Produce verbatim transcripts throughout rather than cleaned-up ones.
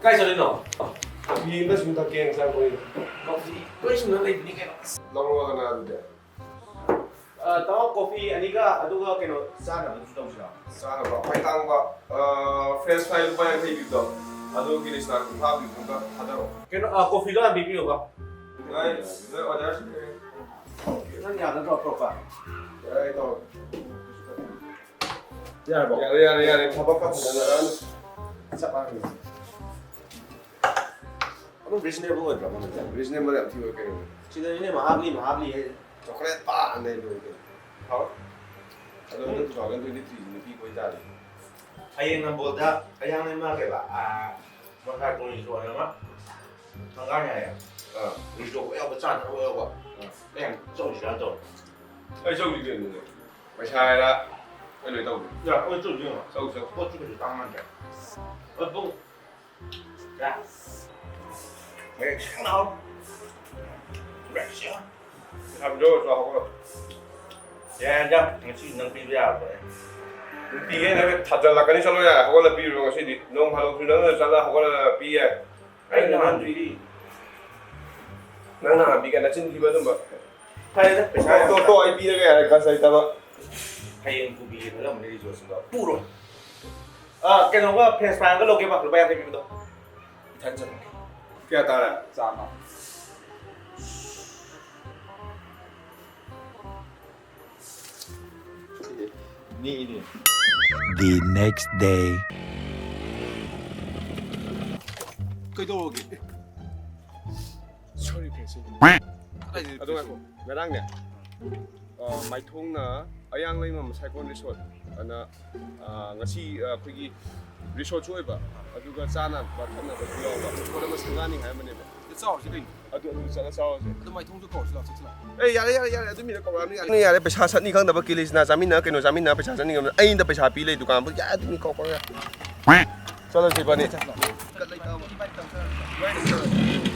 ꯀꯥꯏ ꯆꯠꯂꯤꯅꯣ? ꯀꯣꯐꯤ ꯑꯃ ꯁꯨꯝ ꯊꯛꯀꯦꯅ ꯆꯪꯉꯛꯄꯅꯤꯗ꯫ ꯀꯣꯐꯤ ꯂꯣꯏ ꯁꯨꯅ ꯂꯩꯕꯅꯤ ꯀꯩꯅꯣ꯫ ꯑꯁ꯫ ꯂꯧꯔꯛꯑꯣꯗꯅ ꯑꯗꯨꯗꯤ꯫ ꯑ, ꯇꯥꯃꯣ, ꯀꯣꯐꯤ ꯑꯅꯤꯒ ꯑꯗꯨꯒ ꯀꯩꯅꯣ ꯆꯥꯅꯕꯗꯨꯁꯨ ꯇꯧꯁꯤꯔꯣ? ꯆꯥꯅꯕ ꯈ꯭ꯋꯥꯏ ꯇꯥꯡꯕ, ꯑ, ꯐ꯭ꯔꯦꯟꯁ ꯐ꯭ꯔꯥꯏ ꯂꯨꯄꯥ ꯌꯥꯡꯈꯩ ꯄꯤꯕꯗꯣ, ꯑꯗꯨ ꯀꯤꯂꯤꯆꯅꯥ ꯀꯨꯟꯊ꯭ꯔꯥ ꯄꯤꯕꯗꯨꯒ ꯊꯥꯗꯔꯛꯑꯣ꯫ ꯀꯩꯅꯣ, ꯑ, ꯀꯣꯐꯤꯗꯣ ꯍꯥꯟꯅ ꯄꯤꯕꯤꯌꯨꯀꯣ꯫ ꯅꯣꯏ, ꯅꯣꯏ ꯑꯣꯔꯗꯔ ꯁꯨꯔꯦ꯫ ꯅꯪ ꯌꯥꯒꯗ꯭ꯔꯣ ꯑꯇꯣꯞꯄ? ꯌꯥꯔꯦ, ꯇꯧꯔꯣ꯫ ꯌꯥꯔꯕꯣ? ꯌꯥꯔꯦ, ꯌꯥꯔꯦ, ꯌꯥꯔꯦ꯫ ꯊꯕꯛꯀ ꯐꯖꯅ ꯆꯞ ꯃꯥꯟꯅꯩ꯫ ꯑꯗꯨꯝ reasonable ꯑꯣꯏꯗ꯭ꯔꯣ ꯃꯃꯜꯁꯦ? Reasonable ꯌꯥꯝ ꯊꯤ ꯑꯣꯏ ꯀꯩꯅꯣ꯫ ꯁꯤꯗꯅꯤꯅꯦ ꯃꯍꯥꯕꯂꯤ, ꯃꯍꯥꯕꯂꯤ ꯍꯥꯏꯁꯦ꯫ Chocolate ꯄꯥ ꯂꯩ ꯂꯣꯏꯔꯦ ꯀꯩꯅꯣ꯫ ꯍꯥꯎ? ꯑꯗꯣ ꯍꯟꯗꯛ two thousand twenty three ꯁꯤ ꯅꯨꯄꯤ ꯀꯣꯏ ꯇꯥꯔꯦ꯫ ꯍꯌꯦꯡ ꯅꯝꯕꯣꯜꯗ ꯑꯌꯥꯡ ꯂꯩꯃ ꯀꯩꯕ, ꯑꯥ, ꯃꯣꯇꯥꯔ ꯇꯣꯡ resort ꯑꯅ ꯑꯃ ꯊꯪꯒꯥꯜ ꯍꯥꯏꯌꯦ꯫ ꯑꯥ꯫ Resort ꯌꯥꯎꯕ, ꯆꯥꯅꯕ ꯌꯥꯎꯕ꯫ ꯑꯥ꯫ ꯃꯌꯥꯝ ꯆꯧꯁꯤꯔꯥ ꯇꯧ꯫ ꯑꯩ ꯆꯧꯁꯤ ꯀꯩꯅꯣꯅꯦ꯫ ꯄꯩꯁꯥ ꯍꯥꯏꯔ ꯑꯩ ꯂꯣꯏ ꯇꯧꯒꯦ꯫ ꯌꯥ, ꯑꯩ ꯆꯧꯁꯤ ꯀꯩꯅꯣ꯫ ꯆꯧ, ꯆꯧ꯫ ꯄꯣꯠꯁꯨ ꯀꯩꯁꯨ ꯇꯥꯡ ꯃꯥꯟꯗ꯭ꯔꯦ꯫ ꯑꯗꯣ ꯄꯨꯡ ꯌꯥ꯫ ꯃꯌꯦꯛ ꯁꯦꯡꯅ ꯍꯥꯎ꯫ ꯃꯌꯦꯛ ꯁꯦꯡꯅ꯫ ꯄꯩꯁꯥ ꯄꯤꯔꯛꯑꯣ, ꯆꯥꯎ, ꯍꯧꯒꯠꯂꯣ꯫ ꯌꯥꯔꯦꯗ, ꯉꯁꯤ ꯅꯪ ꯄꯤꯕ ꯌꯥꯔꯕꯅꯦ꯫ ꯅꯨꯡꯇꯤꯒꯤ ꯑꯩꯅ ꯊꯥꯖꯜꯂꯛꯀꯅꯤ, ꯆꯠꯂꯣ ꯌꯥꯔꯦ, ꯍꯧꯒꯠꯂ ꯄꯤꯔꯨꯔꯣ ꯉꯁꯤꯗꯤ꯫ ꯅꯣꯡ ꯐꯥꯗꯣꯛꯁꯨ ꯅꯪꯅ ꯆꯠꯂ ꯍꯧꯒꯠꯂ ꯄꯤ ꯌꯥꯏ꯫ ꯑꯩ ꯅꯍꯥꯟ ꯄꯤꯔꯤ꯫ ꯅꯪ ꯅꯍꯥꯟ ꯄꯤꯒꯦ, ꯅꯆꯤꯟ ꯊꯤꯕ ꯑꯗꯨꯝꯕ꯫ ꯐꯔꯦꯗ, ꯄꯩꯁꯥ ꯇꯣ, ꯌꯥꯝ ꯇꯣ, ꯇꯣ, ꯑꯩ ꯄꯤꯔꯒꯦ ꯌꯥꯔꯦ, ꯒꯁ ꯂꯩꯇꯕ꯫ ꯍꯌꯦꯡ ꯄꯨꯕꯤꯒꯦ ꯈꯜꯂꯝꯕꯅꯦ resort ꯁꯤꯡꯗꯣ꯫ ꯄꯨꯔꯣꯏ꯫ ꯑ, ꯀꯩꯅꯣꯒ French fry ꯑꯃꯒ ꯂꯧꯒꯦꯕ, ꯂꯨꯄꯥ ꯌꯥꯡꯈꯩ ꯄꯤꯕꯗꯣ꯫ ꯏꯊꯟ ꯆꯠꯂꯒꯦ꯫ ꯀꯌꯥ ꯇꯥꯔꯦ? ꯆꯥꯝꯃ꯫ ꯅꯦꯛꯏꯅꯦ꯫ The next day. ꯀꯩꯗꯧꯔꯒꯦ? Sorry, friends. ꯑꯗꯣ ꯉꯥꯏꯈꯣ, ꯉꯔꯥꯡꯅꯦ, ꯑ, ꯃꯥꯏꯊꯣꯡꯅ ꯑꯌꯥꯡ ꯂꯩꯃ ꯁꯥꯏꯀꯣꯟ resort ꯑꯅ, ꯑ, ꯉꯁꯤ, ꯑ, ꯑꯩꯈꯣꯏꯒꯤ resortꯁꯨ ꯑꯣꯏꯕ, ꯑꯗꯨꯒ ꯆꯥꯅꯕ ꯊꯛꯅꯕꯁꯨ ꯌꯥꯎꯕ, ꯄꯣꯠ ꯑꯃ ꯁꯪꯒꯥꯅꯤ ꯍꯥꯏꯔꯝꯕꯅꯦꯕ꯫ ꯑꯗꯨ ꯆꯥꯎꯔꯁꯤ ꯀꯩꯅꯣ? ꯑꯗꯨ, ꯑꯗꯨ ꯆꯠꯂ ꯆꯥꯎꯔꯁꯦ꯫ ꯑꯗꯨ ꯃꯥꯏꯊꯣꯡꯁꯨ ꯀꯧꯔꯁꯤ ꯂꯥꯛꯑꯣ, ꯆꯠꯁꯤ ꯂꯥꯛꯑꯣ꯫ ꯑꯦ, ꯌꯥꯔꯦ, ꯌꯥꯔꯦ, ꯌꯥꯔꯦ, ꯑꯗꯨ ꯃꯤꯅ ꯀꯧꯔꯛꯑꯅꯤ, ꯌꯥꯔꯦ꯫ ꯅꯣꯏ ꯌꯥꯔꯦ, ꯄꯩꯁꯥ ꯁꯠꯅꯤ ꯈꯪꯗꯕ, ꯀꯤꯂꯤꯆꯅꯥ ꯆꯥꯃꯤꯟꯅ, ꯀꯩꯅꯣ ꯆꯥꯃꯤꯟꯅ, ꯄꯩꯁꯥ ꯁꯠꯅꯤ ꯈꯪꯗꯕ, ꯑꯩꯅ ꯄꯩꯁꯥ ꯄꯤ ꯂꯩ ꯗꯨꯀꯥꯟ ꯑꯃ, ꯌꯥꯔꯦ, ꯑꯗꯨ ꯃꯤ ꯀꯧꯔꯛꯄ ꯌꯥꯔꯦ꯫ ꯆꯠꯂꯁꯤ ꯏꯕꯥꯅꯤ꯫ ꯆꯠꯂꯣ꯫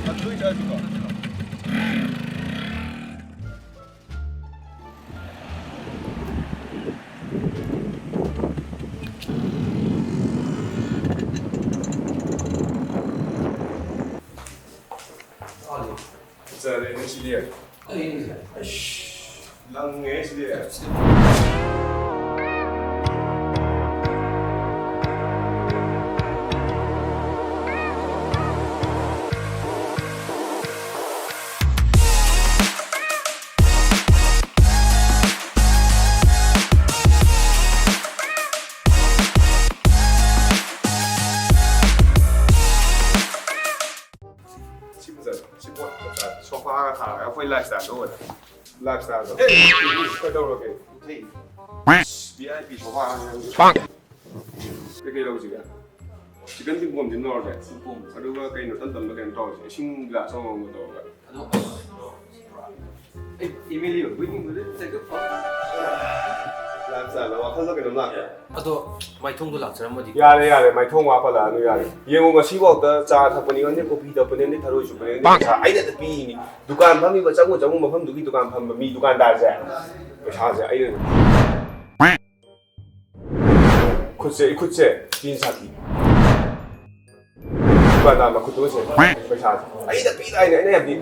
ꯑꯗꯨ ꯆꯠꯂꯁꯤꯀꯣ꯫ ꯁꯤꯗꯤ꯫ ꯑꯩꯁ, ꯂꯪꯉꯦ ꯁꯤꯗꯤ꯫ ꯁꯤ ꯐꯖꯩ꯫ ꯁꯤ ꯄꯣꯠ ꯐꯖꯩ꯫ ꯁꯣꯐꯥꯒ ꯊꯥꯔꯒ ꯑꯩꯈꯣꯏ ꯂꯥꯏꯐ ꯁ꯭ꯇꯥꯏꯜꯗꯣ ꯑꯣꯏꯔꯦ꯫ ꯂꯥꯏꯐ ꯁ꯭ꯇꯥꯏꯜꯗꯣ꯫ ꯀꯩꯗꯧꯔꯒꯦ? V I P sofa. ꯀꯩꯀꯩ ꯂꯧꯁꯤꯒꯦ? ꯆꯤꯛꯀꯟ ꯇꯤꯡꯀꯣꯝꯁꯤ ꯑꯃ ꯂꯧꯔꯁꯦ꯫ ꯑꯗꯨꯒ ꯀꯩꯅꯣ ꯇꯞ ꯇꯞꯅ ꯀꯩꯅꯣ ꯇꯧꯔꯁꯦ꯫ ꯏꯁꯤꯡ ꯒ꯭ꯂꯥꯁ ꯑꯃꯃꯝꯒ ꯇꯧꯔꯒ꯫ ꯑꯗꯣ, ꯑꯁ, ꯑꯦ, ꯑꯦꯝ ꯑꯦꯜ ꯑꯦ ꯑꯣꯏꯕꯣꯏ ꯅꯤꯡꯕꯗ ꯆꯠꯀꯞ꯫ ꯂꯥꯏꯐ ꯁ꯭ꯇꯥꯏꯜꯗ ꯋꯥꯈꯜꯗ ꯀꯩꯅꯣꯝ ꯂꯥꯛꯄ꯫ ꯑꯗꯣ ꯃꯥꯏꯊꯣꯡꯗꯣ ꯂꯥꯛꯆꯔꯝꯃꯗꯤ꯫ ꯌꯥꯔꯦ, ꯌꯥꯔꯦ, ꯃꯥꯏꯊꯣꯡ ꯋꯥ ꯄꯜꯂꯛꯑꯅꯨ, ꯌꯥꯔꯦ꯫ ꯌꯦꯡꯉꯣ, ꯉꯁꯤꯐꯥꯎꯗ ꯆꯥ ꯊꯛꯄꯅꯤ ꯈꯪꯗꯦ, ꯀꯣꯐꯤ ꯊꯛꯄꯅꯤ ꯈꯪꯗꯦ, ꯊꯔꯣꯏ ꯆꯨꯞꯄꯅꯤ ꯈꯪꯗꯦ, ꯄꯩꯁꯥ ꯑꯩꯅ ꯑꯗꯨꯝ ꯄꯤꯔꯤꯅꯤ꯫ ꯗꯨꯀꯥꯟ ꯐꯝꯃꯤꯕ, ꯆꯪꯉꯨ ꯆꯪꯉꯨ ꯃꯐꯝꯗꯨꯒꯤ ꯗꯨꯀꯥꯟ ꯐꯝꯕ ꯃꯤ, ꯗꯨꯀꯥꯟꯗꯥꯔꯁꯦ, ꯄꯩꯁꯥꯁꯦ ꯑꯩꯅ ꯑꯗꯨꯝ ꯈꯨꯠꯁꯦ, ꯏꯈꯨꯠꯁꯦ ꯆꯤꯟ ꯁꯥꯊꯤ꯫ ꯗꯨꯀꯥꯟꯗꯥꯔ ꯃꯈꯨꯠꯇꯨꯒꯁꯦ ꯄꯩꯁꯥꯁꯦ꯫ ꯑꯩꯅ ꯄꯤꯗꯥꯏꯅꯦ, ꯑꯩꯅ ꯍꯥꯏꯕꯗꯤ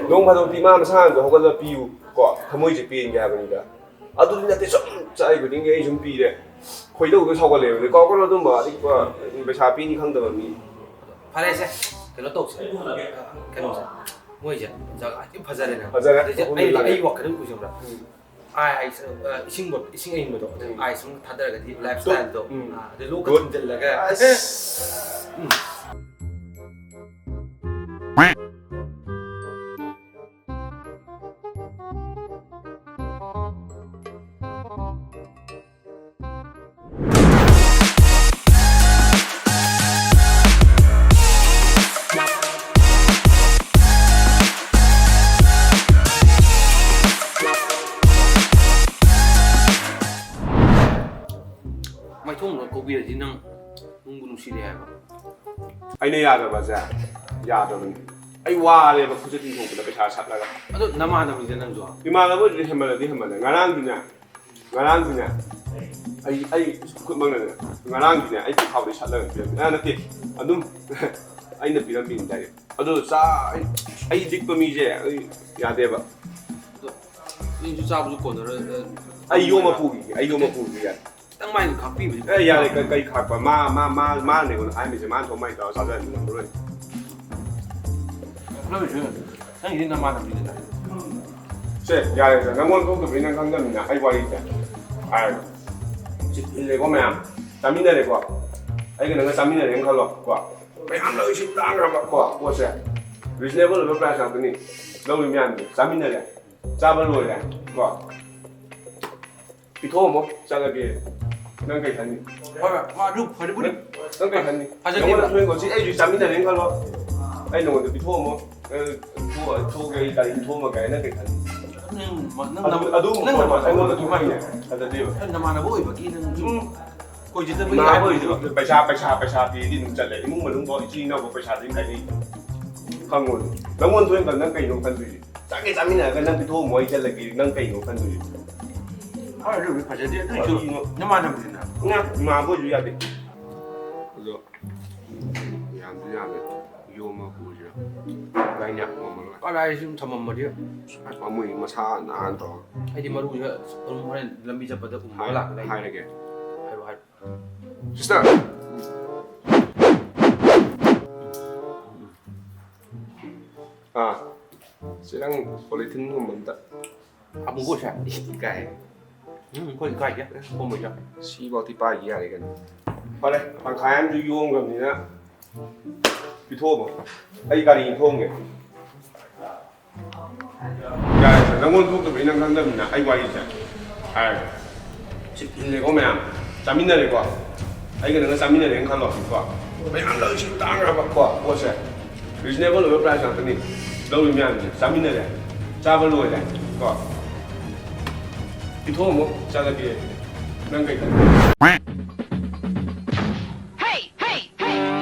ꯅꯣꯡ ꯐꯥꯗꯣꯛꯇꯤ ꯃꯥ ꯃꯁꯥꯅꯗꯣ ꯍꯧꯒꯠꯂ ꯄꯤꯌꯨ ꯀꯣ, ꯊꯃꯣꯏꯁꯦ ꯄꯦꯟꯒꯦ ꯍꯥꯏꯕꯅꯤꯗ꯫ ꯑꯗꯨꯗꯤ ꯅꯠꯇꯦ, ꯁꯨꯝ ꯆꯥꯏ ꯈꯨꯗꯤꯡꯒꯤ ꯑꯩ ꯁꯨꯝ ꯄꯤꯔꯦ꯫ ꯈꯣꯏꯗꯧꯗꯣ ꯁꯥꯎꯒꯠꯂꯦꯕ꯫ ꯀꯥꯎꯈ꯭ꯔꯣ ꯑꯗꯨꯝꯕ ꯑꯗꯨꯒꯨꯝꯕ ꯄꯩꯁꯥ ꯄꯤꯅꯤ ꯈꯪꯗꯕ ꯃꯤ꯫ ꯐꯔꯦꯁꯦ, ꯀꯩꯅꯣ ꯇꯧꯁꯦ꯫ ꯀꯩꯅꯣꯁꯦ, ꯃꯣꯏꯁꯦ ꯖꯒꯥ ꯊꯤ ꯐꯖꯔꯦꯅꯦ꯫ ꯐꯖꯔꯦ꯫ ꯑꯗꯩꯗꯤ ꯃꯐꯝꯗꯤ ꯑꯩ, ꯂꯥꯡꯉꯦ꯫ ꯑꯩ ꯋꯥꯈꯜ ꯑꯃ ꯎꯖꯕ꯭ꯔꯥ? ꯎꯝ꯫ ꯑꯥꯏ ꯑꯥꯏꯁ, ꯑ, ꯏꯁꯤꯡ ꯕꯣꯠ-, ꯏꯁꯤꯡ ꯑꯏꯪꯕꯗꯣ, ꯑꯗꯨ ꯎꯝ꯫ ꯑꯥꯏꯁ ꯑꯃ ꯊꯥꯗꯔꯒꯗꯤ ꯂꯥꯏꯐ ꯁ꯭ꯇꯥꯏꯜꯗꯣ, ꯎꯝ꯫ ꯑꯥ, ꯑꯗꯩ ꯂꯣꯛꯀ ꯊꯨꯝꯖꯤꯜꯂꯒ꯫ ꯑꯁ꯫ ꯎꯝ꯫ ꯃꯥꯏꯊꯣꯡꯗꯣ ꯀꯧꯕꯤꯔꯗꯤ ꯅꯪ ꯅꯨꯡꯕꯨ ꯅꯨꯡꯁꯤꯔꯦ ꯍꯥꯏꯕ꯫ ꯑꯩꯅ ꯌꯥꯗꯕꯁꯦ ꯌꯥꯗꯕꯅꯤ꯫ ꯑꯩ ꯋꯥꯔꯦꯕ ꯈꯨꯠꯁꯦ ꯇꯤꯡꯊꯣꯛꯄꯗ ꯄꯩꯁꯥ ꯁꯠꯂꯒ꯫ ꯑꯗꯣ ꯅꯃꯥꯟꯅꯕꯅꯤꯗ ꯅꯪꯁꯨ꯫ ꯏꯃꯥꯟꯅꯕ ꯑꯣꯏꯔꯗꯤ ꯍꯦꯟꯃꯜꯂꯗꯤ ꯍꯦꯟꯃꯜꯂꯦ꯫ ꯉꯔꯥꯡꯗꯤꯅꯦ, ꯉꯔꯥꯡꯗꯤꯅꯦ, ꯑꯩ, ꯑꯩ ꯈꯨꯠꯃꯛꯅꯅꯦ, ꯉꯔꯥꯡꯗꯤꯅꯦ ꯑꯩ ꯄꯤꯈꯥꯎꯗꯩ ꯁꯠꯂꯒ ꯄꯤꯔꯝꯃꯦ꯫ ꯑ, ꯅꯠꯇꯦ, ꯑꯗꯨꯝ ꯑꯩꯅ ꯄꯤꯔꯝꯃꯤꯅꯤ ꯗꯥꯏꯔꯦꯛ꯫ ꯑꯗꯣ ꯆꯥ ꯑꯩ, ꯑꯩ ꯂꯤꯛꯄ ꯃꯤꯁꯦ ꯑꯩ ꯌꯥꯗꯦꯕ꯫ ꯑꯗꯣ ꯃꯤꯁꯨ ꯆꯥꯕꯁꯨ ꯀꯣꯟꯅꯔꯣꯏ꯫ ꯑꯩ ꯌꯣꯝꯃ ꯄꯨꯈꯤꯒꯦ, ꯑꯩ ꯌꯣꯝꯃ ꯄꯨꯈꯤꯒꯦ ꯌꯥꯏ꯫ ꯈꯤꯇꯪ ꯃꯥꯏꯅ ꯈꯥꯛꯄꯤꯕꯗꯤ ꯑꯦ ꯌꯥꯔꯦ, ꯀꯩ ꯀꯩ ꯈꯥꯛꯄ? ꯃꯥ ꯃꯥ ꯃꯥ ꯃꯥꯅ ꯑꯩꯉꯣꯟꯗ ꯍꯥꯏꯔꯝꯃꯤꯁꯦ, ꯃꯥꯅ ꯊꯣꯡ ꯃꯥꯏ ꯇꯧꯔ ꯆꯥꯖꯔꯗꯤ ꯉꯝꯃꯔꯣꯏ꯫ ꯅꯪꯒꯤꯁꯤ ꯅꯃꯥꯟꯅꯕꯤꯅꯤꯗ꯫ ꯁꯦ ꯌꯥꯔꯦ ꯁꯦ, ꯅꯪꯉꯣꯟꯗ ꯊꯣꯛꯇꯕꯩ ꯅꯪ ꯈꯪꯗꯕꯅꯤꯅ ꯑꯩ ꯋꯥꯔꯤꯁꯦ ꯍꯥꯏꯔꯒꯦ꯫ ꯁꯤ ꯏꯜꯂꯦꯀꯣ ꯃꯌꯥꯝ, ꯆꯥꯃꯤꯟꯅꯔꯦꯀꯣ, ꯑꯩꯒ ꯅꯪꯒ ꯆꯥꯃꯤꯟꯅꯔꯦꯅ ꯈꯜꯂꯣ ꯀꯣ, ꯃꯌꯥꯝ ꯂꯧꯔꯤꯁꯤ ꯇꯥꯡꯈ꯭ꯔꯕ ꯀꯣ ꯄꯣꯠꯁꯦ, ꯔꯤꯖꯅꯦꯕꯜ ꯑꯣꯏꯕ ꯄ꯭ꯔꯥꯏꯁ ꯉꯥꯛꯇꯅꯤ ꯂꯧꯔꯤ ꯃꯌꯥꯝꯁꯦ, ꯆꯥꯃꯤꯟꯅꯔꯦ, ꯆꯥꯕ ꯂꯣꯏꯔꯦ ꯀꯣ, ꯄꯤꯊꯣꯛꯑꯝꯃꯣ ꯆꯠꯂꯒꯦ꯫ ꯅꯪ ꯀꯩ ꯈꯟꯅꯤ? ꯍꯣꯏ ꯍꯣꯏ, ꯃꯥ ꯑꯗꯨ ꯐꯔꯦ ꯐꯔꯦ꯫ ꯅꯪ ꯀꯩ ꯈꯟꯅꯤ? ꯐꯖꯗꯦ꯫ ꯅꯪꯉꯣꯟꯗ ꯁꯣꯏꯀꯣ ꯁꯤ ꯑꯩꯁꯨ ꯆꯥꯃꯤꯟꯅꯔꯦꯅ ꯈꯜꯂꯣ, ꯑꯩ ꯅꯉꯣꯟꯗ ꯄꯤꯊꯣꯛꯑꯝꯃꯣ, ꯅꯪ ꯊꯣꯛꯑ- ꯊꯣꯛꯑꯒꯦ ꯑꯩ ꯒꯥꯔꯤ ꯊꯣꯛꯑꯝꯃꯒꯦ ꯍꯥꯏ, ꯅꯪ ꯀꯩ ꯈꯟꯅꯤ? ꯅꯪ ꯅꯪ ꯑꯗꯨ ꯑꯗꯨ ꯅꯪ ꯑꯩꯉꯣꯟꯗ ꯑꯗꯨꯃꯥꯏꯅ ꯐꯖꯗꯦꯕ꯫ ꯅꯪ ꯅꯃꯥꯟꯅꯕ ꯑꯣꯏꯕꯒꯤ ꯅꯪ ꯁꯨꯝ ꯎꯝ꯫ ꯀꯣꯏꯖꯗꯕꯒꯤ ꯏꯃꯥꯟꯅꯕ ꯍꯥꯏꯕꯅꯤꯗꯣ꯫ ꯑꯣꯏꯔꯁꯨ ꯄꯩꯁꯥ ꯄꯩꯁꯥ ꯄꯩꯁꯥ ꯄꯤꯔꯗꯤ ꯑꯗꯨꯝ ꯆꯠꯂꯦ, ꯏꯃꯨꯡ ꯃꯅꯨꯡꯐꯥꯎ ꯏꯆꯤꯟ ꯏꯅꯥꯎꯐꯥꯎ ꯄꯩꯁꯥꯗꯤ ꯀꯥꯏꯗꯩ ꯐꯪꯉꯣꯏ? ꯅꯪꯉꯣꯟꯗ ꯊꯣꯛꯏꯕ ꯅꯪ ꯀꯩꯅꯣ ꯈꯟꯗꯣꯏꯁꯦ? ꯆꯥꯛꯀꯦ ꯆꯥꯃꯤꯟꯅꯔꯒ ꯅꯪ ꯄꯤꯊꯣꯛꯑꯝꯃꯣ ꯑꯩ ꯆꯠꯂꯒꯦ, ꯅꯪ ꯀꯩꯅꯣ ꯈꯟꯗꯣꯏꯁꯦ? ꯍꯣꯏ ꯑꯗꯨꯕꯨꯗꯤ ꯐꯖꯗꯦ, ꯑꯗꯨꯏꯁꯨ ꯀꯔꯤꯅꯣ? ꯅꯃꯥꯟꯅꯕꯅꯤꯅ꯫ ꯅꯪ ꯏꯃꯥꯟꯅꯕ ꯑꯣꯏꯔꯁꯨ ꯌꯥꯗꯦ꯫ ꯑꯗꯣ ꯌꯥꯝꯗꯤ ꯌꯥꯝꯃꯦ꯫ ꯌꯣꯝꯃ ꯄꯨꯁꯤꯔ? ꯏꯕꯥꯏꯅ ꯉꯝꯃꯔꯣꯏ꯫ ꯀꯗꯥꯏ ꯁꯨꯝ ꯊꯝꯃꯝꯃꯗꯤ꯫ ꯃꯃꯣꯏ ꯃꯁꯥ ꯅꯥꯟꯅ ꯇꯧꯔꯒ꯫ ꯑꯩꯗꯤ ꯃꯔꯨꯁꯦ ꯑꯗꯨꯝ ꯍꯣꯔꯦꯟ ꯂꯝꯕꯤ ꯆꯠꯄꯗ ꯎꯝꯃꯒ ꯂꯥꯛꯀꯗꯥꯏꯅꯦ꯫ ꯍꯥꯏꯔꯒꯦ꯫ ꯍꯥꯏꯔꯣ ꯍꯥꯏꯔꯣ꯫ ꯁꯤꯁꯇꯔ꯫ ꯑꯥ꯫ ꯁꯤ ꯅꯪ ꯄꯣꯂꯤꯊꯤꯟꯒꯨꯝꯕ ꯑꯝꯇ꯫ ꯑꯃꯨꯕꯁꯦ ꯏꯀꯥꯏ꯫ ꯎꯝ, ꯑꯩꯈꯣꯏ ꯏꯀꯥꯏꯗꯦ꯫ ꯈꯣꯝꯕꯩꯁꯦ꯫ ꯁꯤꯐꯥꯎꯗꯤ ꯄꯥꯏꯈꯤ ꯌꯥꯔꯦ ꯀꯩꯅꯣ꯫ ꯐꯔꯦ, ꯇꯪꯈꯥꯏ ꯑꯃꯁꯨ ꯌꯣꯝꯈ꯭ꯔꯕꯅꯤꯅ ꯄꯤꯊꯣꯛꯑꯝꯃꯣ꯫ ꯑꯩ ꯒꯥꯔꯤ ꯊꯣꯡꯒꯦ꯫ ꯌꯥꯔꯦ, ꯅꯪꯉꯣꯟꯗ ꯊꯣꯛꯇꯕꯩ ꯅꯪ ꯈꯪꯗꯕꯅꯤꯅ ꯑꯩ ꯋꯥꯔꯤꯁꯦ ꯍꯥꯏꯔꯒꯦ꯫ ꯁꯤ ꯏꯜꯂꯦꯀꯣ ꯃꯌꯥꯝ꯫ ꯆꯥꯃꯤꯟꯅꯔꯦꯀꯣ꯫ ꯑꯩꯒ ꯅꯪꯒ ꯆꯥꯃꯤꯟꯅꯔꯦꯅ ꯈꯜꯂꯣ ꯀꯣ꯫ ꯃꯌꯥꯝ ꯂꯧꯔꯤꯁꯤ ꯇꯥꯡꯈ꯭ꯔꯕ ꯀꯣ ꯄꯣꯠꯁꯦ꯫ ꯔꯤꯖꯅꯦꯕꯜ ꯑꯣꯏꯕ ꯄ꯭ꯔꯥꯏꯁ ꯉꯥꯛꯇꯅꯤ ꯂꯧꯔꯤ ꯃꯌꯥꯝꯁꯦ꯫ ꯆꯥꯃꯤꯟꯅꯔꯦ꯫ ꯆꯥꯕ ꯂꯣꯏꯔꯦ ꯀꯣ꯫ ꯄꯤꯊꯣꯛꯑꯝꯃꯣ ꯆꯠꯂꯒꯦ꯫ ꯅꯪ ꯀꯩ ꯈꯟꯕ?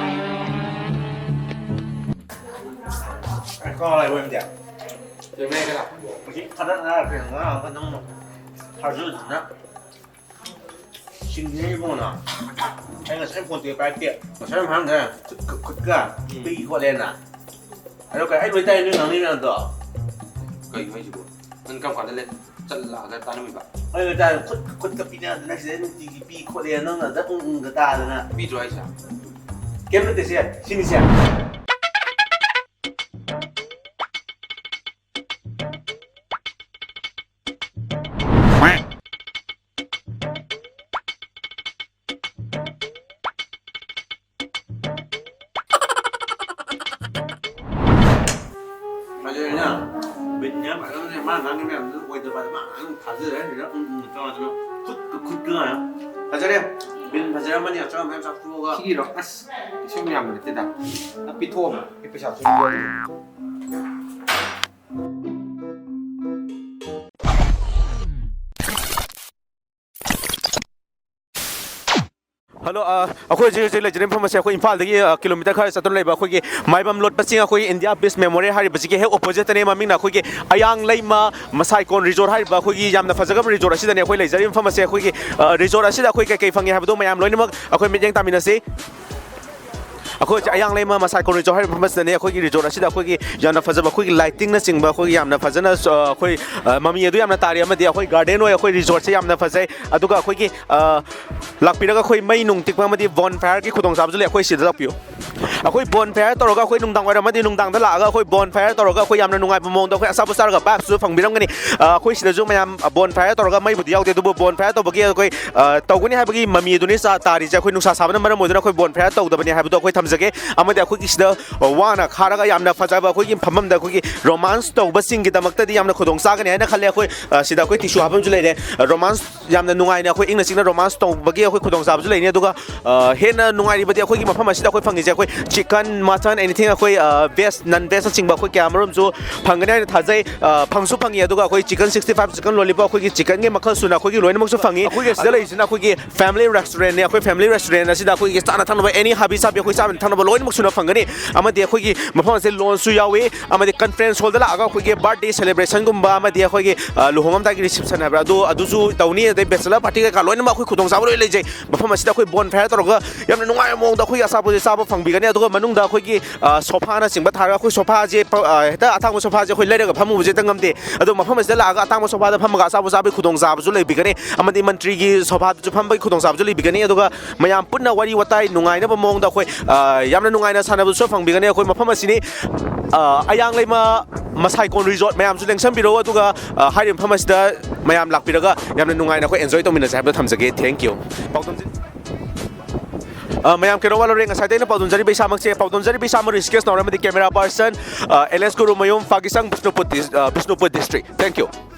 ꯀꯥꯎ ꯂꯩꯕ ꯑꯣꯏꯔꯝꯗꯦ꯫ ꯍꯧꯖꯤꯛ ꯊꯥꯗꯠꯅꯔꯛꯈ꯭ꯔꯦ ꯉꯥ ꯑꯃ ꯅꯪꯅ ꯊꯥꯖꯗꯅ꯫ ꯁꯤꯡꯗꯦ ꯏꯕꯨꯡꯉꯣ ꯅꯪ꯫ ꯑꯩ ꯉꯁꯥꯏ ꯐꯣꯟ ꯇꯧꯔ ꯄꯥꯏꯔꯛꯇꯦ꯫ ꯉꯁꯥꯏ ꯍꯥꯡꯗ꯭ꯔꯦ꯫ ꯈꯨꯠ-, ꯈꯨꯠꯀ ꯎꯝ꯫ ꯄꯤꯛꯏ ꯈꯣꯠꯂꯦꯅ꯫ ꯑꯗꯣ ꯀꯩ, ꯑꯩ ꯂꯣꯏ ꯇꯥꯏ ꯅꯣꯏ ꯉꯥꯡꯅꯩ ꯃꯌꯥꯝꯗꯣ꯫ ꯀꯩꯅꯣ ꯍꯥꯏꯁꯤꯕꯣ? ꯅꯪ ꯀꯔꯝ ꯀꯥꯟꯗ ꯂꯩ-, ꯆꯠꯂꯒ ꯇꯥꯔꯝꯃꯤꯕ? ꯑꯩ ꯂꯣꯏ ꯇꯥꯏ꯫ ꯈꯨꯠ, ꯈꯨꯠꯀ ꯄꯤꯅꯗꯅ ꯁꯤꯗ ꯅꯨꯡꯇꯤꯒꯤ ꯄꯤ ꯈꯣꯠꯂꯦ꯫ ꯅꯪꯅ ꯑꯗ ꯎꯪ ꯎꯪꯒ ꯇꯥꯗꯅ꯫ ꯄꯤꯗ꯭ꯔꯣ ꯍꯥꯏꯁꯦ? ꯀꯩꯝ ꯅꯠꯇꯦ ꯁꯦ꯫ ꯁꯤꯅꯤꯁꯦ꯫ ꯐꯖꯔꯦꯅ꯫ ꯕꯤꯠꯅꯦ ꯐꯖꯅꯅꯦ꯫ ꯃꯥꯅ ꯉꯥꯡꯉꯤ ꯃꯌꯥꯝꯗꯨ ꯑꯣꯏꯗꯕ꯫ ꯃꯥ ꯉꯥꯡꯉꯤ ꯊꯥꯖꯔꯦ꯫ ꯁꯤꯗ ꯎꯝ ꯎꯝ ꯇꯧꯗꯅ ꯈꯨꯠꯀ ꯈꯨꯠꯀ ꯍꯥꯏꯅ꯫ ꯐꯖꯔꯦ꯫ ꯕꯤꯟ ꯐꯖꯔꯝꯃꯅꯤ꯫ ꯑꯆꯥ ꯃꯌꯥꯝ ꯆꯥꯊꯣꯛꯑꯒ꯫ ꯁꯤꯒꯤꯔꯣ? ꯑꯁ, ꯀꯩꯁꯨ ꯌꯥꯝꯕ ꯅꯠꯇꯦꯗ꯫ ꯅꯪ ꯄꯤꯊꯣꯛꯑꯝꯃꯣ꯫ ꯑꯩ ꯄꯩꯁꯥ ꯁꯨꯝ ꯌꯣꯟꯒꯦ꯫ ꯍꯜꯂꯣ, ꯑ, ꯑꯩꯈꯣꯏ ꯍꯧꯖꯤꯛ ꯍꯧꯖꯤꯛ ꯂꯩꯖꯔꯤꯕ ꯃꯐꯝ ꯑꯁꯦ ꯑꯩꯈꯣꯏ ꯏꯝꯐꯥꯜꯗꯒꯤ, ꯑ, ꯀꯤꯂꯣꯃꯤꯇꯔ ꯈꯔ ꯆꯠꯇꯨꯅ ꯂꯩꯕ ꯑꯩꯈꯣꯏꯒꯤ ꯃꯥꯏꯕꯝ ꯂꯣꯠꯄ ꯆꯤꯡ, ꯑꯩꯈꯣꯏꯒꯤ ꯏꯟꯗꯤꯌꯥ ꯄꯤꯁ ꯃꯦꯃꯣꯔꯤꯌꯦꯜ ꯍꯥꯏꯔꯤꯕꯁꯤꯒꯤ ꯍꯦꯛ ꯑꯣꯄꯣꯖꯤꯠꯇꯅꯦ꯫ ꯃꯃꯤꯡꯅ ꯑꯩꯈꯣꯏꯒꯤ ꯑꯌꯥꯡ ꯂꯩꯃ ꯃꯁꯥꯏꯀꯣꯟ ꯔꯤꯖꯣꯔꯠ ꯍꯥꯏꯔꯤꯕ ꯑꯩꯈꯣꯏꯒꯤ ꯌꯥꯝꯅ ꯐꯖꯈ꯭ꯔꯕ ꯔꯤꯖꯣꯔꯠ ꯑꯁꯤꯗꯅꯦ ꯑꯩꯈꯣꯏ ꯂꯩꯖꯔꯤꯕ ꯃꯐꯝ ꯑꯁꯦ꯫ ꯑꯩꯈꯣꯏꯒꯤ, ꯑ, ꯔꯤꯖꯣꯔꯠ ꯑꯁꯤꯗ ꯑꯩꯈꯣꯏ ꯀꯩ ꯀꯩ ꯐꯪꯉꯤ ꯍꯥꯏꯕꯗꯣ ꯃꯌꯥꯝ ꯂꯣꯏꯅꯃꯛ ꯑꯩꯈꯣꯏ ꯃꯤꯠꯌꯦꯡ ꯇꯥꯃꯤꯟꯅꯁꯤ꯫ ꯑꯩꯈꯣꯏ ꯍꯧꯖꯤꯛ ꯑꯌꯥꯡ ꯂꯩꯃ ꯃꯁꯥꯏꯀꯣꯟ ꯔꯤꯖꯣꯔꯠ ꯍꯥꯏꯔꯤꯕ ꯃꯐꯝ ꯑꯁꯤꯗꯅꯦ꯫ ꯑꯩꯈꯣꯏꯒꯤ ꯔꯤꯖꯣꯔꯠ ꯑꯁꯤꯗ ꯑꯩꯈꯣꯏꯒꯤ ꯌꯥꯝꯅ ꯐꯖꯕ ꯑꯩꯈꯣꯏꯒꯤ ꯂꯥꯏꯇꯤꯡꯅꯆꯤꯡꯕ ꯑꯩꯈꯣꯏꯒꯤ ꯌꯥꯝꯅ ꯐꯖꯅ, ꯑ, ꯑꯩꯈꯣꯏ, ꯑ, ꯃꯃꯤ ꯑꯗꯨ ꯌꯥꯝꯅ ꯇꯥꯔꯤ, ꯑꯃꯗꯤ ꯑꯩꯈꯣꯏ ꯒꯥꯔꯗꯦꯟ ꯑꯣꯏ꯫ ꯑꯩꯈꯣꯏ ꯔꯤꯖꯣꯔꯠꯁꯦ ꯌꯥꯝꯅ ꯐꯖꯩ꯫ ꯑꯗꯨꯒ ꯑꯩꯈꯣꯏꯒꯤ, ꯑ, ꯂꯥꯛꯄꯤꯔꯒ ꯑꯩꯈꯣꯏ ꯃꯩ ꯅꯨꯡ ꯇꯤꯛꯄ ꯑꯃꯗꯤ ꯕꯣꯟ ꯐꯥꯌꯔꯒꯤ ꯈꯨꯗꯣꯡꯆꯥꯕꯁꯨ ꯂꯩ꯫ ꯑꯩꯈꯣꯏ ꯁꯤꯗ ꯂꯥꯛꯄꯤꯌꯨ꯫ ꯑꯩꯈꯣꯏ ꯕꯣꯟ ꯐꯥꯌꯔ ꯇꯧꯔꯒ ꯑꯩꯈꯣꯏ ꯅꯨꯡꯗꯥꯡ ꯋꯥꯏꯔꯝ ꯑꯃꯗꯤ ꯅꯨꯡꯗꯥꯡꯗ ꯂꯥꯛꯑꯒ ꯑꯩꯈꯣꯏ ꯕꯣꯟ ꯐꯥꯌꯔ ꯇꯧꯔꯒ ꯑꯩꯈꯣꯏ ꯌꯥꯝꯅ ꯅꯨꯡꯉꯥꯏꯕ ꯃꯑꯣꯡꯗ ꯑꯩꯈꯣꯏ ꯑꯆꯥꯄꯣꯠ ꯆꯥꯔꯒ ꯚꯥꯏꯕꯁꯨ ꯐꯪꯕꯤꯔꯝꯒꯅꯤ꯫ ꯑ, ꯑꯩꯈꯣꯏ ꯁꯤꯗꯁꯨ ꯃꯌꯥꯝ ꯕꯣꯟ ꯐꯥꯌꯔ ꯇꯧꯔꯒ, ꯃꯩꯕꯨꯗꯤ ꯌꯥꯎꯗꯦ, ꯑꯗꯨꯕꯨ ꯕꯣꯟ ꯐꯥꯌꯔ ꯇꯧꯕꯒꯤ ꯑꯩꯈꯣꯏ, ꯑ, ꯇꯧꯒꯅꯤ ꯍꯥꯏꯕꯒꯤ ꯃꯃꯤ ꯑꯗꯨꯅꯤ ꯆꯥ-, ꯇꯥꯔꯤꯁꯦ꯫ ꯑꯩꯈꯣꯏ ꯅꯨꯡꯁꯥ ꯁꯥꯕꯅ ꯃꯔꯝ ꯑꯣꯏꯗꯨꯅ ꯑꯩꯈꯣꯏ ꯕꯣꯟ ꯐꯥꯌꯔ ꯇꯧꯗꯕꯅꯤ ꯍꯥꯏꯕꯗꯣ ꯑꯩꯈꯣꯏ ꯊꯝꯖꯒꯦ꯫ ꯑꯃꯗꯤ ꯑꯩꯈꯣꯏꯒꯤ ꯁꯤꯗ, ꯑ, ꯋꯥꯅ ꯈꯥꯔꯒ ꯌꯥꯝꯅ ꯐꯖꯕ ꯑꯩꯈꯣꯏꯒꯤ ꯐꯝꯐꯝꯗ ꯑꯩꯈꯣꯏꯒꯤ ꯔꯣꯃꯥꯟꯁ ꯇꯧꯕꯁꯤꯡꯒꯤꯗꯃꯛꯇꯗꯤ ꯌꯥꯝꯅ ꯈꯨꯗꯣꯡ ꯆꯥꯒꯅꯤ ꯍꯥꯏꯅ ꯈꯜꯂꯦ꯫ ꯑꯩꯈꯣꯏ, ꯑ, ꯁꯤꯗ ꯑꯩꯈꯣꯏ ꯇꯤꯁꯨ ꯍꯥꯞꯐꯝꯁꯨ ꯂꯩꯔꯦ꯫ ꯑ, ꯔꯣꯃꯥꯟꯁ ꯌꯥꯝꯅ ꯅꯨꯡꯉꯥꯏꯅ ꯑꯩꯈꯣꯏ ꯏꯪꯅ ꯆꯤꯛꯅ ꯔꯣꯃꯥꯟꯁ ꯇꯧꯕꯒꯤ ꯑꯩꯈꯣꯏ ꯈꯨꯗꯣꯡꯆꯥꯕꯁꯨ ꯂꯩꯅꯤ꯫ ꯑꯗꯨꯒ, ꯑ, ꯍꯦꯟꯅ ꯅꯨꯡꯉꯥꯏꯔꯤꯕꯗꯤ ꯑꯩꯈꯣꯏꯒꯤ ꯃꯐꯝ ꯑꯁꯤꯗ ꯑꯩꯈꯣꯏ ꯐꯪꯉꯤꯁꯦ ꯑꯩꯈꯣꯏ chicken, mutton, anything, ꯑꯩꯈꯣꯏ ꯚꯦꯖ, ꯅꯟ ꯚꯦꯖꯅꯆꯤꯡꯕ ꯑꯩꯈꯣꯏ ꯀꯌꯥ ꯑꯃꯔꯣꯝꯁꯨ ꯐꯪꯒꯅꯤ ꯍꯥꯏꯅ ꯊꯥꯖꯩ꯫ ꯑ, ꯐꯪꯁꯨ ꯐꯪꯉꯤ, ꯑꯗꯨꯒ ꯑꯩꯈꯣꯏ chicken sixty five, chicken lollipop, ꯑꯩꯈꯣꯏꯒꯤ chickenꯒꯤ ꯃꯈꯜ ꯁꯨꯅ ꯑꯩꯈꯣꯏꯒꯤ ꯂꯣꯏꯅꯃꯛꯁꯨ ꯐꯪꯉꯤ꯫ ꯑꯩꯈꯣꯏꯒꯤ ꯑꯁꯤꯗ ꯂꯩꯔꯤꯁꯤꯅ ꯑꯩꯈꯣꯏꯒꯤ family restaurantꯅꯤ꯫ ꯑꯩꯈꯣꯏ family restaurant ꯑꯁꯤꯗ ꯑꯩꯈꯣꯏꯒꯤ ꯆꯥꯅ ꯊꯛꯅꯕ, any ꯍꯥꯕꯤ ꯁꯥꯕꯤ ꯑꯩꯈꯣꯏ ꯆꯥꯅ ꯊꯛꯅꯕ ꯂꯣꯏꯅꯃꯛ ꯁꯨꯅ ꯐꯪꯒꯅꯤ꯫ ꯑꯃꯗꯤ ꯑꯩꯈꯣꯏꯒꯤ ꯃꯐꯝ ꯑꯁꯤꯗ loungeꯁꯨ ꯌꯥꯎꯏ, ꯑꯃꯗꯤ conference hallꯗ ꯂꯥꯛꯑꯒ ꯑꯩꯈꯣꯏꯒꯤ birthday celebrationꯒꯨꯝꯕ, ꯑꯃꯗꯤ ꯑꯩꯈꯣꯏꯒꯤ, ꯑ, ꯂꯨꯍꯣꯡꯉꯝꯗꯥꯏꯒꯤ reception ꯍꯥꯏꯕ꯭ꯔꯥ, ꯑꯗꯨ, ꯑꯗꯨꯁꯨ ꯇꯧꯅꯤ꯫ ꯑꯗꯩ bachelor party ꯀꯩꯀꯥ ꯂꯣꯏꯅꯃꯛ ꯑꯩꯈꯣꯏ ꯈꯨꯗꯣꯡꯆꯥꯕ ꯂꯣꯏ ꯂꯩꯖꯩ꯫ ꯃꯐꯝ ꯑꯁꯤꯗ ꯑꯩꯈꯣꯏ bonfire ꯇꯧꯔꯒ ꯌꯥꯝꯅ ꯅꯨꯡꯉꯥꯏꯕ ꯃꯑꯣꯡꯗ ꯑꯩꯈꯣꯏꯒꯤ ꯑꯆꯥꯄꯣꯠꯁꯦ ꯆꯥꯕ ꯐꯪꯕꯤꯒꯅꯤ꯫ ꯑꯗꯨꯒ ꯃꯅꯨꯡꯗ ꯑꯩꯈꯣꯏꯒꯤ, ꯑ, sofaꯅꯆꯤꯡꯕ ꯊꯥꯔꯒ, ꯑꯩꯈꯣꯏ sofaꯁꯦ ꯄ-, ꯑ, ꯍꯦꯛꯇ ꯑꯇꯥꯡꯕ sofaꯁꯦ ꯑꯩꯈꯣꯏ ꯂꯩꯔꯒ ꯐꯝꯃꯨꯕꯁꯦ ꯍꯦꯛꯇ ꯉꯝꯗꯦ꯫ ꯑꯗꯣ ꯃꯐꯝ ꯑꯁꯤꯗ ꯂꯥꯛꯑꯒ ꯑꯇꯥꯡꯕ sofaꯗ ꯐꯝꯃꯒ ꯑꯆꯥꯄꯣꯠ ꯆꯥꯕꯒꯤ ꯈꯨꯗꯣꯡꯆꯥꯕꯁꯨ ꯂꯩꯕꯤꯒꯅꯤ꯫ ꯑꯃꯗꯤ ꯃꯟꯇ꯭ꯔꯤꯒꯤ sofaꯗꯁꯨ ꯐꯝꯕꯒꯤ ꯈꯨꯗꯣꯡꯆꯥꯕꯁꯨ ꯂꯩꯕꯤꯒꯅꯤ꯫ ꯑꯗꯨꯒ ꯃꯌꯥꯝ ꯄꯨꯟꯅ ꯋꯥꯔꯤ ꯋꯥꯇꯥꯏ ꯅꯨꯡꯉꯥꯏꯅꯕ ꯃꯑꯣꯡꯗ ꯑꯩꯈꯣꯏ, ꯑ, ꯌꯥꯝꯅ ꯅꯨꯡꯉꯥꯏꯅ ꯁꯥꯟꯅꯕꯁꯨ ꯐꯪꯕꯤꯒꯅꯤ꯫ ꯑꯩꯈꯣꯏ ꯃꯐꯝ ꯑꯁꯤꯅꯤ, ꯑ, ꯑꯌꯥꯡꯂꯩꯃ ꯃꯁꯥꯏꯀꯣꯟ resort꯫ ꯃꯌꯥꯝꯁꯨ ꯂꯦꯡꯁꯟꯕꯤꯔꯛꯎ, ꯑꯗꯨꯒ, ꯑ, ꯍꯥꯏꯔꯤꯕ ꯃꯐꯝ ꯑꯁꯤꯗ ꯃꯌꯥꯝ ꯂꯥꯛꯄꯤꯔꯒ ꯌꯥꯝꯅ ꯅꯨꯡꯉꯥꯏꯅ ꯑꯩꯈꯣꯏ enjoy ꯇꯧꯃꯤꯟꯅꯁꯦ ꯍꯥꯏꯕꯗꯣ ꯊꯝꯖꯒꯦ꯫ Thank you꯫ ꯄꯥꯎꯗꯝꯖꯤ-, ꯑ, ꯃꯌꯥꯝ ꯀꯩꯅꯣ ꯋꯥꯠꯂꯧꯔꯦ, ꯉꯁꯥꯏꯗꯩ ꯑꯩꯅ ꯄꯥꯎꯗꯝꯖꯔꯤꯕ ꯏꯁꯥꯃꯛꯁꯦ, ꯄꯥꯎꯗꯝꯖꯔꯤꯕ ꯏꯁꯥꯃꯛ ꯔꯤꯁꯤꯀꯦꯁ ꯅꯥꯎꯔꯦꯝ ꯑꯃꯗꯤ camera person, ꯑ, L S Gurumayum, ꯐꯥꯒꯤꯁꯪ, Bishnupur this-, ꯑ, ꯕꯤꯁꯅꯨꯄꯨꯔ district꯫ Thank you꯫